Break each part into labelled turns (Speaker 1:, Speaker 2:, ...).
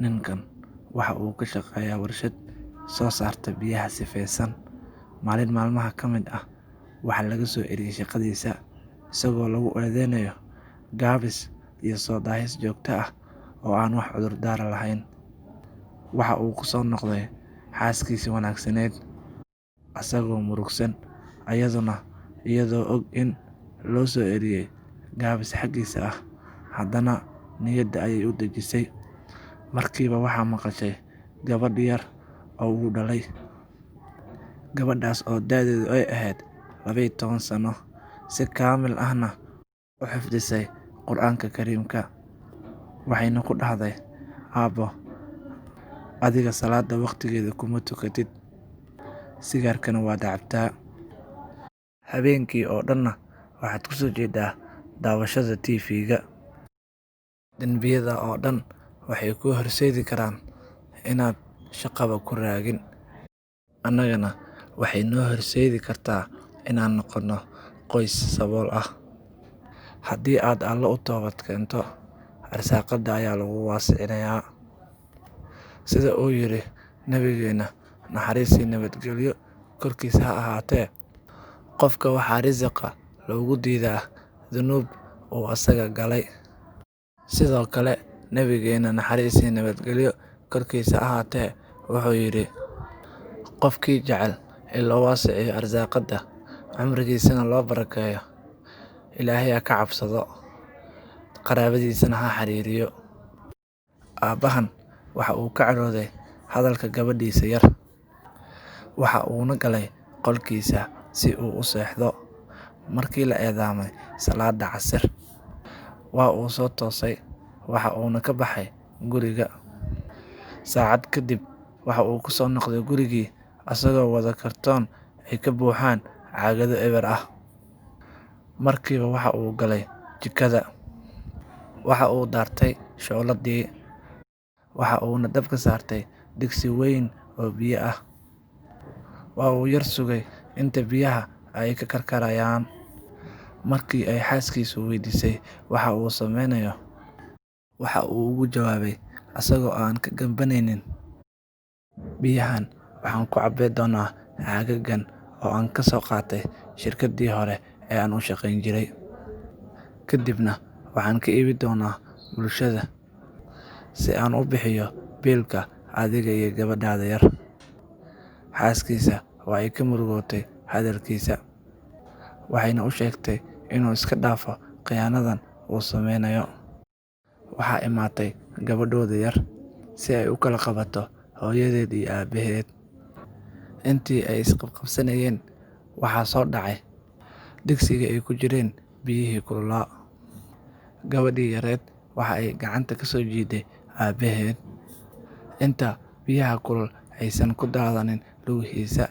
Speaker 1: Ninkan waxa uu ka shaqeeyaa warshad soo saarta biyaha sifaysan. Maalin maalmaha ka mid ah waxaa laga soo eriyay shaqadiisa, isagoo lagu eedeynayo gaabis iyo soo daahis joogto ah oo aan wax cudurdaar ah lahayn. Waxa uu ku soo noqday xaaskiisii wanaagsaneyd asagoo murugsan, ayaduna iyadoo og in loo soo eriyay gaabis xaggiisa ah, haddana niyadda ayay u dejisay. Markiiba waxaa maqashay gabadh yar oo uu dhalay, gabadhaas oo da'deedu ay ahayd 12 sano, si kaamil ahna u xifdisay Qur'aanka Kariimka. Waxayna ku dhahday, "Aabbo, adiga salaadda waqtigeeda kuma tukatid, sigaarkana waad cabtaa. Habeenkii oo dhanna waxaad ku soo jeedaa daawashada TV-ga. Dambiyada oo dhan waxay kuu horseedi karaan inaad shaqaba ku raagin. Annagana waxay noo horseedi kartaa inaan noqonno qoys sabool ah. Haddii aad Alle u toobad keento, arsaaqadda ayaa laguu waasicinayaa." Sida uu yiri Nabigeenna, naxariis iyo nabadgelyo korkiisa ha ahaatee, qofka waxaa risiqa loogu diidaa dunuub uu asaga galay. Sidoo kale Nabigeenna, naxariis iyo nabadgelyo korkiisa ha ahaatee, wuxuu yiri, qofkii jecel in loo waasiciyo arsaaqadda, cumrigiisana loo barakeeyo, Ilaahay ha ka cabsado, qaraabadiisana ha xiriiriyo. Aabbahan waxa uu ka carooday hadalka gabadhiisa yar, waxa uuna galay qolkiisa si uu u seexdo. Markii la eedaamay salaadda casir, waa uu soo toosay, waxa uuna ka baxay guriga. Saacad kadib waxa uu ku soo noqday gurigii asagoo wada kartoon ay ka buuxaan caagado eber ah. Markiiba waxa uu galay jikada, waxa uu daartay shooladii, waxa uuna dabka saartay digsi weyn oo biyo ah. Waa uu yar sugay inta biyaha ay ka karkarayaan. Markii ay xaaskiisu weydiisay waxa uu sameynayo, waxa uu ugu jawaabay asagoo aan ka gambanaynin, "Biyahan waxaan ku cabbi doonaa caagagan oo aan ka soo qaatay shirkaddii hore ee aan u shaqayn jiray. Kadibna waxaan ka iibin doonaa bulshada si aan u bixiyo biilka adiga iyo gabadhaada yar." Xaaskiisa waa ay ka murugootay hadalkiisa, waxayna u sheegtay inuu iska dhaafo khiyaanadan uu sameynayo. Waxaa imaatay gabadhooda yar si ay u kala qabato hooyadeed iyo aabbaheed. Intii ay isqabqabsanayeen, waxaa soo dhacay digsigii ay ku jireen biyihii kululaa. Gabadhii yareed waxa ay gacanta ka soo jiiday aabbaheed inta biyaha kulul aysan ku daadanin lugihiisa,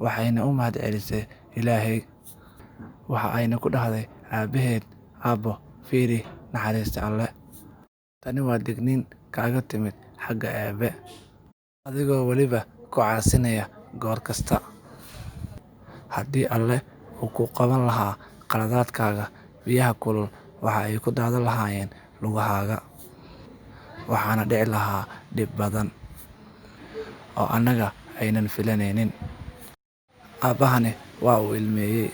Speaker 1: waxayna u mahadcelisay Ilaahay. Waxa ayna ku dhahday aabbaheed, "Aabbo, fiiri naxariista Alle. Tani waa digniin kaaga timid xagga Eebbe, adigoo weliba ku caasinaya goor kasta. Haddii Alle uu ku qaban lahaa khaladaadkaaga, biyaha kulul waxa ay ku daadan lahaayeen lugahaaga, waxaana dhici lahaa dhib badan oo annaga aynan filanaynin." Aabbahani waa uu ilmeeyay,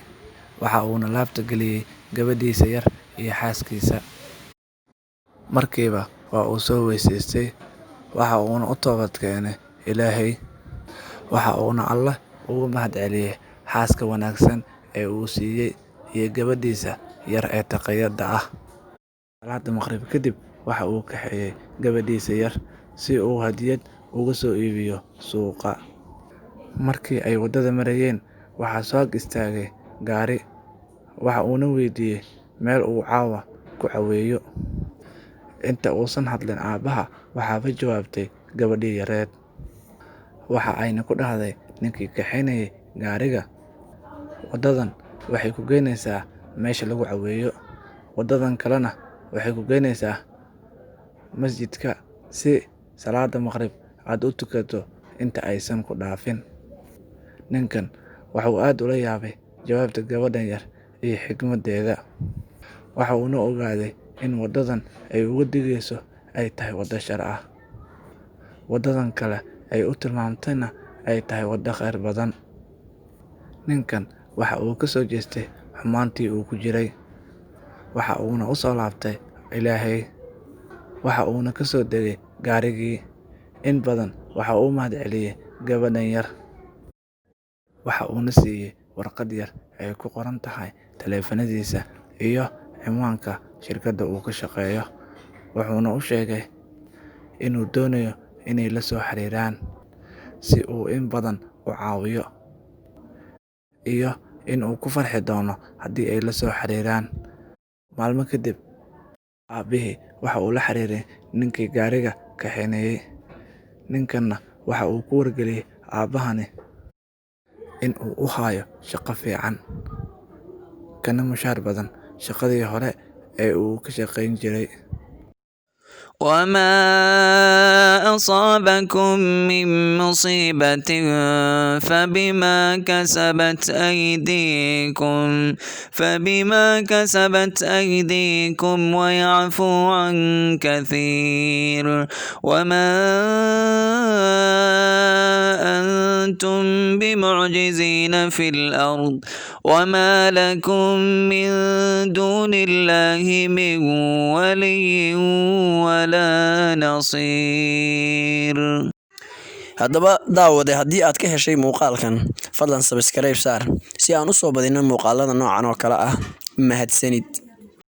Speaker 1: waxa uuna laabta geliyay gabadhiisa yar iyo xaaskiisa. Markiiba waa uu soo weysaystay, waxa uuna u toobad keenay Ilaahay, waxa uuna Alle ugu mahadceliyay xaaska wanaagsan ee uu siiyay iyo gabadhiisa yar ee taqiyadda ah. Salaadda maqrib kadib waxa uu kaxeeyay gabadhiisa yar si uu hadiyad uga soo iibiyo suuqa. Markii ay waddada marayeen, waxaa soo ag istaagay gaari, waxa uuna weydiiyay meel uu caawa ku caweeyo. Inta uusan hadlin aabbaha, waxaaba jawaabtay gabadhii yareed. Waxa ayna ku dhahday ninkii kaxaynayay gaariga, "Waddadan waxay ku geynaysaa meesha lagu caweeyo, waddadan kalena waxay ku geynaysaa masjidka si salaadda maqrib aad u tukato inta aysan ku dhaafin." Ninkan waxa uu aad ula yaabay jawaabta gabadhan yar iyo xigmaddeeda. Waxa uuna ogaaday in waddadan ay uga digayso ay tahay waddo shar ah. Waddadan kale ay u tilmaamtayna ay tahay waddo khayr badan. Ninkan waxa uu ka soo jeestay xumaantii uu ku jiray, waxa uuna u soo laabtay Ilaahay, waxa uuna ka soo degay gaarigii. In badan waxa uu u mahadceliyay gabadhan yar, waxa uuna siiyay warqad yar ay ku qoran tahay taleefanadiisa iyo cinwaanka shirkadda uu ka shaqeeyo. Wuxuuna u sheegay inuu doonayo inay la soo xiriiraan si uu in badan u caawiyo, iyo in uu ku farxi doono haddii ay la soo xiriiraan. Maalmo kadib, aabbihii waxa uu la xiriiray ninkii gaariga kaxaynayay. Ninkanna waxa uu ku wargeliyay aabbahani in uu u hayo shaqo fiican, kana mushaar badan shaqadii hore ee uu ka shaqayn jiray.
Speaker 2: وما أصابكم من مصيبة فبما كسبت أيديكم ويعفو عن كثير. وما أنتم بمعجزين في الأرض وما لكم من دون الله من ولي ولا نصير.
Speaker 3: Haddaba daawade, haddii aad ka heshay muuqaalkan, fadlan subscribe saar si aan u soo badino muuqaalada noocan oo kale ah. Mahadsanid.